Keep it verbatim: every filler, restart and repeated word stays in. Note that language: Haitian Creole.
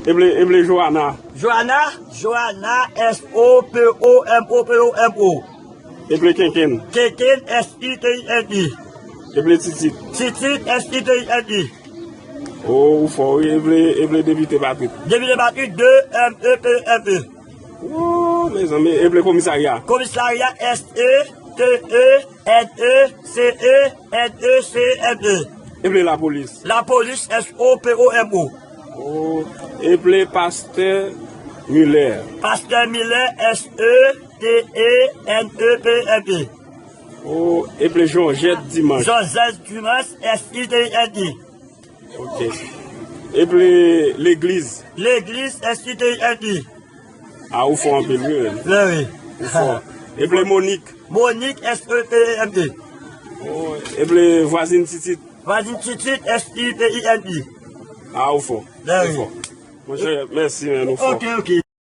Eple, eple Joana. Joana, Joana, S O P O M O, P O M O. Eple Kenken. Kenken, S I T I N E. Eple Titit. Titit, S I T I N E. O, ou fò, wi, eple, eple Depite Patrick. Depite Patrick, D E M E P M E. O, mezanmi, eple komisarya. Komisarya, S E T E N E C E N E C E N E. Eple lapolis. Lapolis, S O P O M O. O, eple pastè Miller. Pastè Miller, S E T E N E P M E. O, eple Jòjèt Dimanch. Jòjèt Dimanch, S I T I N E. Ok. Eple legliz. Legliz, S I T I N E. A, ou fò anpil, wi, menm. Wi, wi. Ou fò. Eple Monik. Monik, S E P M E. O, eple vwazin Titit. Vwazin Titit, S I T I N E. A, ou fò. Wi, wi. Ou fò. Monchè, mèsi, men, ou fò. Ok, ok.